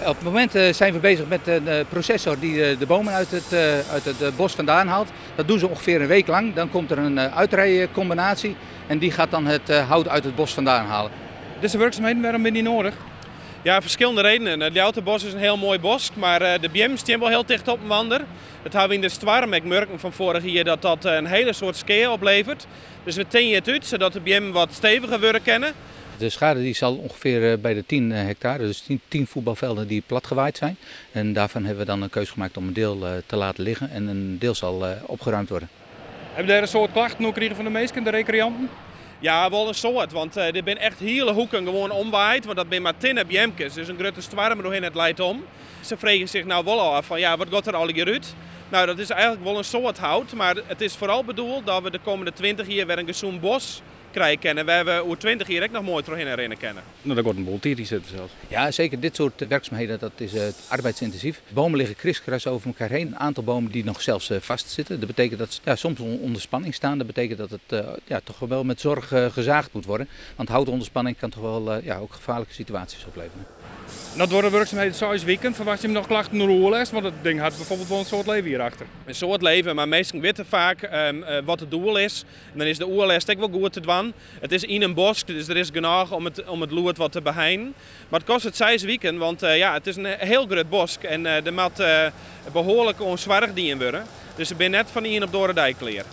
Op het moment zijn we bezig met een processor die de bomen uit het bos vandaan haalt. Dat doen ze ongeveer een week lang. Dan komt er een uitrijcombinatie en die gaat dan het hout uit het bos vandaan halen. Dizze wurksumheden, wêrom binne dy nedich? Ja, ferskillende redenen. It Ljouwerterbos is in hiel moai bosk, mar de beammen steane wol hiel ticht op inoar. Dat hawwe we yn de stoarm ek murken fan foarich jier dat dat in hiele soad skea opleveret. Dus we tinje it út sadat de beammen wat steviger wurde kinne. De schade die zal ongeveer bij de 10 hectare, dus 10 voetbalvelden die platgewaaid zijn. En daarvan hebben we dan een keuze gemaakt om een deel te laten liggen en een deel zal opgeruimd worden. Hawwe dêr in soad klachten oer krigen fan de minsken, de rekreanten? Ja, wol in soad, want der binne echt hiele hoeken gewoan omwaaid, want dat binne mar tinne beamkes, dus in grutte stoarm derhinne, it leit om. Se freegje sich no wol ôf fan ja, wat giet der allegear út? No, dat is eigenlik wol in soad hout, mar it is foaral bedoeld dat we de kommende 20 jier wer in gesûn bosk krije kinne, wêr't we oer 20 jier ek noch moai trochhinne rinne kinne. No, dêr giet in boel tiid yn sitte sels. Ja, zeker. Dit soort werkzaamheden, dat is arbeidsintensief. Bomen liggen kriskras over elkaar heen. Een aantal bomen die nog zelfs vastzitten. Dat betekent dat ze, ja, soms onder spanning staan. Dat betekent dat het, ja, toch wel met zorg gezaagd moet worden. Want hout onder spanning kan toch wel, ja, ook gevaarlijke situaties opleveren. Dat wurde wurksumheden 6 wiken. Ferwachtsje jim noch klachten oer oerlêst? Want it ding hat byfoarbyld wol in soad leven hierachter. In soad leven, mar minsken witte faak wat it doel is. En dan is de oerlêst ek wol goed te dwaan. It is yn in bosk, dus der is genôch om it lûd wat te beheinen. Mar it kostet 6 wiken, want ja, it is in hiel grut bosk en der moat behoarlik oan soarch dien wurde. Dus se binne net fan de iene op de oare dei klear.